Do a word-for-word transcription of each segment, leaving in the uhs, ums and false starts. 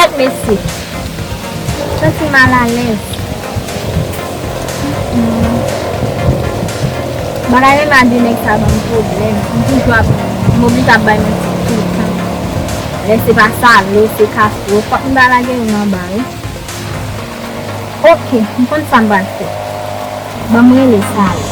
Kèt mesye. Santi malalèz. Mm. Bagay menm a de nèg sa ban m pwoblèm. M toujou ap, m oblije ap bay manti toutan. Lè se pa salo, se kafou, fòk m ta lage youn anba, wi. Oke, m konn sa m pral fè. Ban m rele salo.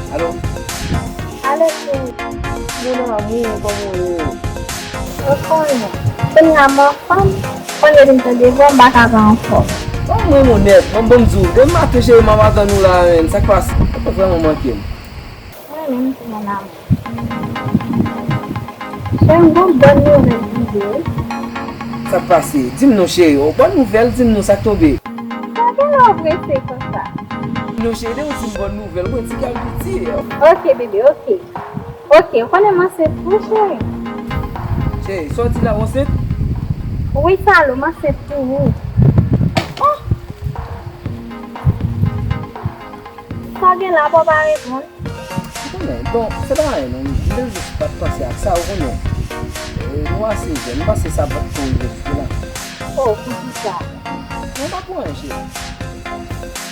Alo? Alo, cheri. Mon amour, kòman w ye? Ou konnen. Kounye a m anfòm. Kounye a vin tande vwa, m pa ka pa anfòm. Ban mwen, mon nèg. Ban, ban m di w. Depi maten, cheri, m ap atann ou la, menn. Sa k pase? Ou vrèman manke m. Mwen menm tou, mon amour. Cheri, m gon bòn nouvèl pou ou, wi. Sa k pase? Di m non, cheri. Yon bòn nouvèl, di m non, sa k tonbe? Sa gen lè w prese konsa? Non, cheri, depi w di m bòn nouvèl, mwen ti kè m piti. Oke, bebe, oke. Oke, ou konnen m ansent tou, cheri. Cheri, sa w di la, w ansent? Wi, Salo, m ansent pou ou. Oh! Sa w gen la, pa w pa reponn? Ou konnen, bon, se pa anyen non, m te jis pa t panse ak sa, ou konnen. E, nou ase jèn, m panse sa p ap ko rive jis la. Oh, poukisa? Mwen pa pou anyen, cheri.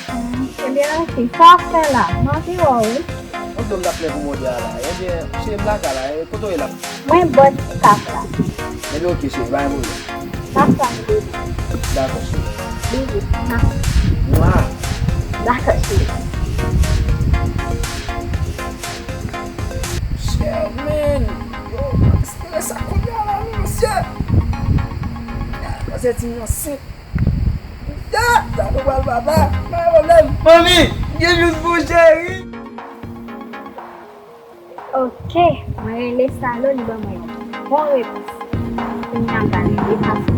Hmm, ebyen, oke, sa w ap fè la? M anvi wè w, wi. Yon dlo m t ap plè pou mòde a la. Ebyen, cheri, m lakay la, e, kote w ye la? Mwen bò ti kaf la. Ebyen, oke, cheri, pa gen pwoblèm. M ap tann ou, bebe. Dakò, cheri. Bebe, m ap. Mwa. Dakò, cheri. Cheri, men. Yo, m ap espere sa kounye a la, wi, mesye. Manzè di m ansent. Ya, sa nou pral papa. Pa gen pwoblèm. Manmi, m gen jous pou ou, cheri. Oke, mwen rele Salo, li ban mwen yon bon repons. Kounye a m pral rele Kafou.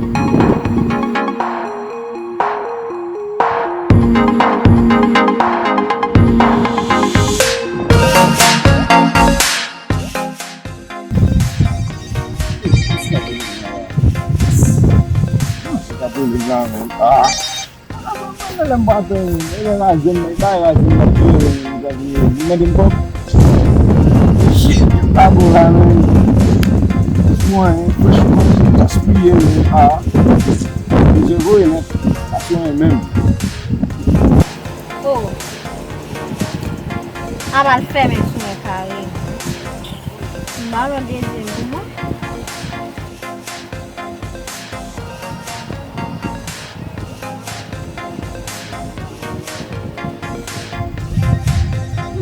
Mwen lè m pa fè, e lè razen, e bay razen nan pye, m ta vini, li mande m kòb. Shit, pa bon la, men. Mwen, franchman, se gaspiye, men, a. Mwen voye nèt, pa sou mwen menm. Oh. Apa l fèmen sou mwen kare. M ba l yon dezyèm pou mwen.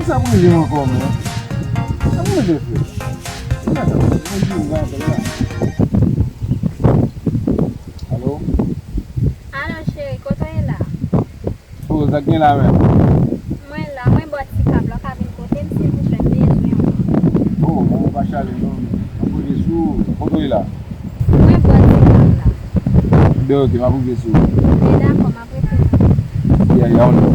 Sa pou rive m ankò, men. Sa pou rive fè? Alo? Alo, cheri, kote w ye la? Oh, sa k gen la menm? Mwen la, mwen bò ti kaf la, w ka vin kote m silvouplè, m bezwen w. Oh, manman pa chale non, men. M ap rive sou ou. Kote w ye la? Mwen bò ti kaf la. Ben, oke, m ap rive sou ou. Ben, dakò, m ap rete la. Ya, ya, on.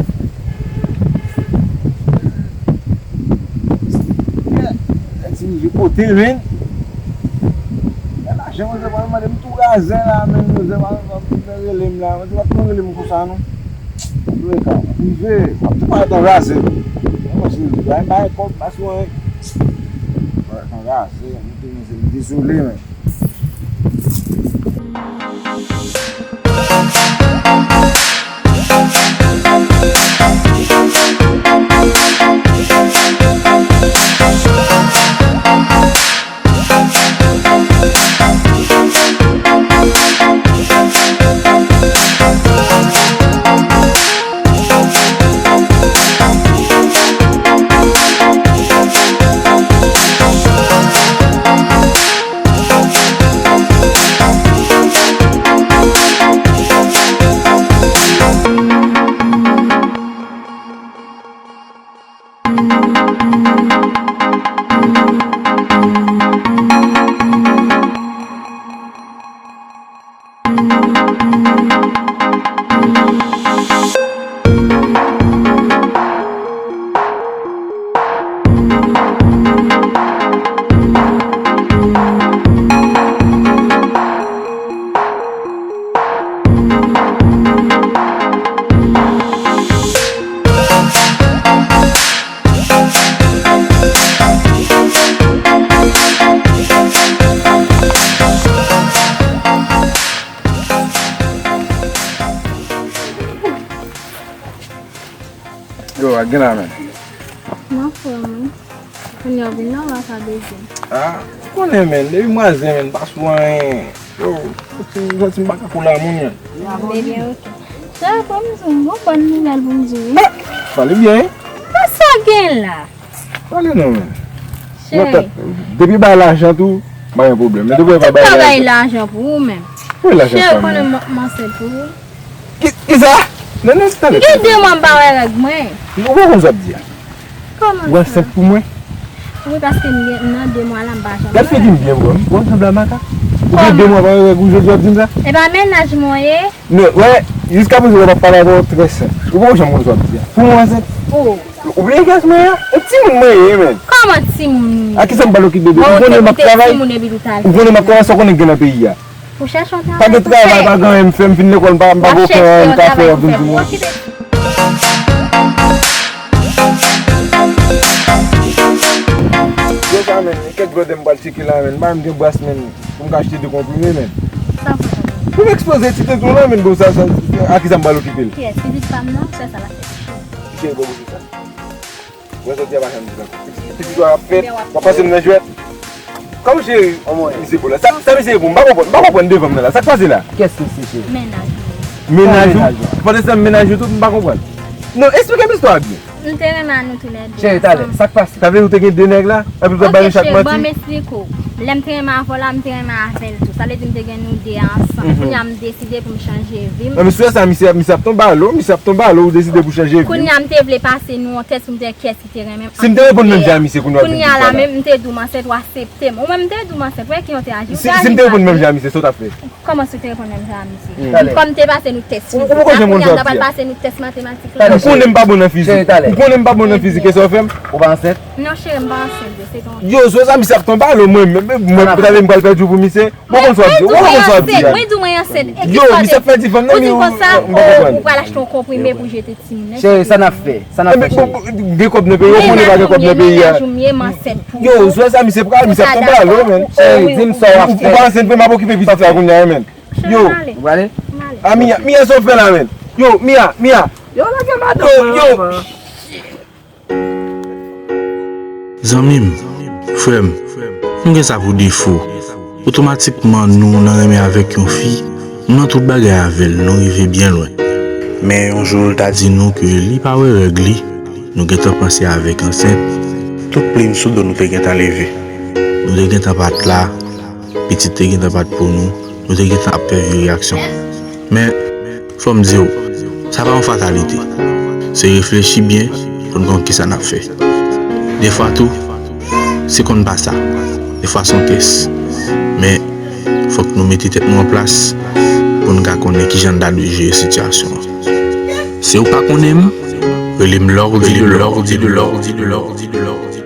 Ti rive kote l, men. Lè lajan, manzè pa mande m tou razè la, men manzè pa, pa, pa rele m la. Manzè pa t konn rele m konsa, non. Antouka, m ap rive, m ap tou parèt an razè. Mwen, si m bay, bay kòb, pa sou anyen. Parèt an razè, m te, m dezole, men. Sa k gen la, menn? Nan fòm, wi. Kounye a w vin la, w pa ka bezwen. Ah, ou konnen, menn, depi m raze, menn, pa sou anyen. Yo, santi, santi m pa ka koule a moun, menn. Ebyen, oke. Chè, fò m di w, m gon bòn nouvèl pou m di w, wi. Ah, pale byen, wi. Sa sa gen la? Pale non, menn. Cheri. Depi bay lajan tou, pa gen pwoblèm. Men depi bay lajan. Tout bagay lajan pou ou menm. Wi, lajan. Cheri, konnen m ansent pou ou. Ki, kisa? Non, non, tande. Gen de mwa m pa wè règ mwen. Ou pa konn sa w ap di a. Kòman sa? Ou ansent pou mwen? Wi, paske m gen, nan de mwa la, m pa janm wè règ. Gad figi m byen, bro. Ou ansanm la, maka? Ou gen de mwa pa wè règ ou, jodi w ap di m sa? E pa mennaj mwen w ye? Non, wè, jiskaprezan, w ap pale avè w trè senp. Ou poko janm konn sa w ap di a. Pou mwen, ansent. Oh. Ou bliye kiyès mwen ye a? Yon timoun mwen ye, menn. Kòman timoun ou ye? A kisa m pral okipe de ou? Ou konnen m ap travay? Ou konnen m ap travay, sa w konnen k gen nan peyi a? Ou chèche yon travay pou fè. Pa gen travay, pa gen anyen m fè, m fin lekòl, m pa, m pa gen okenn anyen m ka fè, w ap vin di mwen. Yo sa, menn, kèk blòdè m pral tcheke la, menn. M pa menm gen bras, menn, pou m ka achte de konprime, menn. Sa fè. Pou m ekspoze ti tonton lan, menn, bon, sa, sa, a kisa m pral okipe l? Kiyès? Pitit pa m nan, sè sa l ap fè. Kiyès bò kote sa? Mwen soti a pa janm di sa. Pitit ou ap fèt, w ap pase m nan jwèt. Kòman cheri, misye bo la? Sa, sa misye ye pou m? M pa konprann, m pa konprann devan m nan la. Sa k pase la? Kiyès misye, cheri? Mennaj ou. Mennaj ou? Pandan se tan m mennaj ou tou, m pa konprann. Non, eksplike m istwa a byen. M te renmen a nou toulède. Cheri, talè, sa k pase? Sa vle di ou te gen de nèg la? Epi w t ap ba yo chak manti? Ok, cheri, ban m eksplike w. Lè m te renmen avè w la, m te renmen avè l tou. Sa vle di m te gen nou de a ansanm. Kounye a m deside pou m chanje vi m. Non, men sou sa, misye, misye ap tonbe alo, misye ap tonbe alo, ou deside pou chanje vi w. Kounye a m te vle pase nou yon tès pou m te wè kiyès ki te renmen m. Si m te reponn menm jan a misye, kounye a w ap vin di sa la. Kounye a la menm, m te di w m ansent, w aksepte m. Ou menm m te di w m ansent, wè ki jan w te aji. Si, si m te reponn menm jan a misye, sa w t ap fè? Kòman si w te reponn menm jan a misye? Kòm m te pase nou tès fizik la, kounye a m ta pral pase nou tès matematik la. Ou konnen m pa bon nan fizik. Ou konnen m pa bon nan fizik, e sa w fè m? Ou pa ansent? Non, cheri, m pa ansent, se ton. Yo, sou sa, misye ap tonbe alo, mwen, mwen, mwen, mwen, m pral pèdi w pou misye. Bon, konn sa w ap di, bon, konn sa w ap di a. Mwen di w mwen ansent, e kisa w te di? Ou di konsa, ou pral achte yon konprime pou jete timoun nan. Cheri, sa n ap fè? Sa n ap fè, cheri? Gen kòb nan peyi, ou konnen pa gen kòb nan peyi a. Mennaj ou m ye, m ansent pou ou. Yo, sou sa, misye pral, misye ap tonbe alo, menn. Cheri, di m sa w ap fè. Ou pa ansent vre, m ap okipe pitit sa kounye a, menn. Yo. Ou prale? A, Mia, Mia, sa w fè la, menn? Yo, Mia, Mia. Yo, lage madanm mwen anvan. Zanmi m, frè m, nou gen sa pou defo. Otomatikman, nou nan renmen avèk yon fi, nou nan tout bagay avè l, nou rive byen lwen. Men yon jou, l ta di nou ke li pa wè règ li, nou gentan panse avèk ansent. Tout plim sou do nou te gentan leve. Nou te gentan pa t la, pitit te gentan pa t pou nou, nou te gentan ap pè vye reyaksyon. Men, fò m di w, sa pa yon fatalite. Se reflechi byen pou n konn kisa n ap fè. Defwa tou, se konn pa sa. Defwa se yon tès. Men, fòk nou mete tèt nou an plas pou n ka konnen kijan n ta dwe jere sitiyasyon an. Si w pa konnen m, rele m lè w di, lè w di, lè w di, lè w di, lè w di, lè w di.